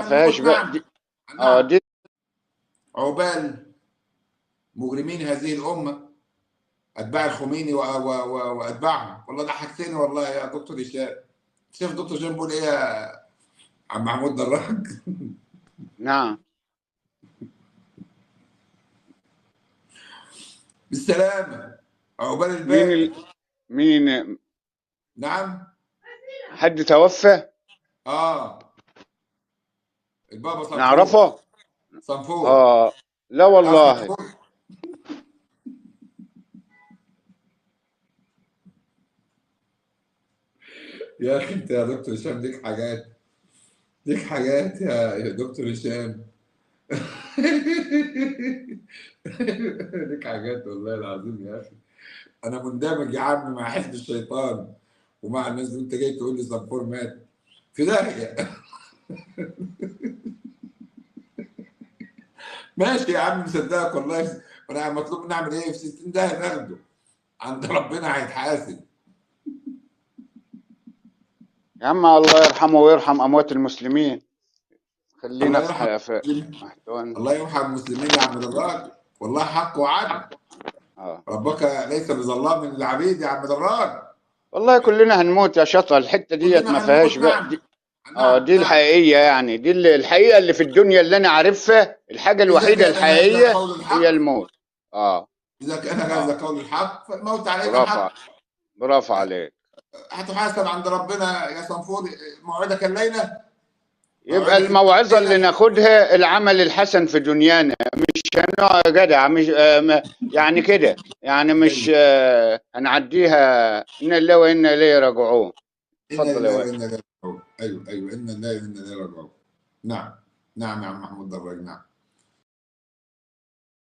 فيهاش هنموت. بقى نعم دي. نعم. دي عقبال مجرمين هذه الأمة، أتباع الخميني وأتباعهم. والله ضحكتني والله يا دكتور هشام. شوف دكتور هشام بيقول إيه يا عم محمود دراج؟ نعم. بالسلامة، عقبال الباقي. مين نعم، حد توفى؟ البابا صنفور. نعرفه؟ صنفور. لا والله. يا اخي انت يا دكتور هشام ليك حاجات، ليك حاجات يا دكتور هشام. ليك حاجات والله العظيم يا اخي. انا مندمج يا عم مع حزب الشيطان ومع الناس دي، انت جاي تقول لي صنفور مات في داهية. ماشي يا عم، مصدقك والله. انا مطلوب نعمل ايه؟ في 60 داهية ناخده عند ربنا هيتحاسب. يا عم الله يرحمه ويرحم اموات المسلمين. خلينا في الله يرحم المسلمين يا عم دراج، والله حق وعدل. ربك ليس بظلام للعبيد يا عم دراج. والله كلنا هنموت يا شطه، الحتة ديت ما فيهاش بقى. دي, دي الحقيقية يعني، دي الحقيقة اللي في الدنيا اللي انا عارفها، الحاجة الوحيدة الحقيقية هي الموت. اذا كان هذا قول الحق فالموت علينا حق. برافو عليك. هتحاسب عند ربنا يا صنفور، موعدك الليلة. يبقى الموعظة اللي ناخدها العمل الحسن في دنيانا، مش هنقعد يا جدع، مش يعني كده يعني، مش هنعديها. إنا لله وإنا إليه راجعون. اتفضل يا ولد. ايوه ايوه، إنا لله وإنا إليه راجعون. نعم نعم يا عم محمود دراج، نعم.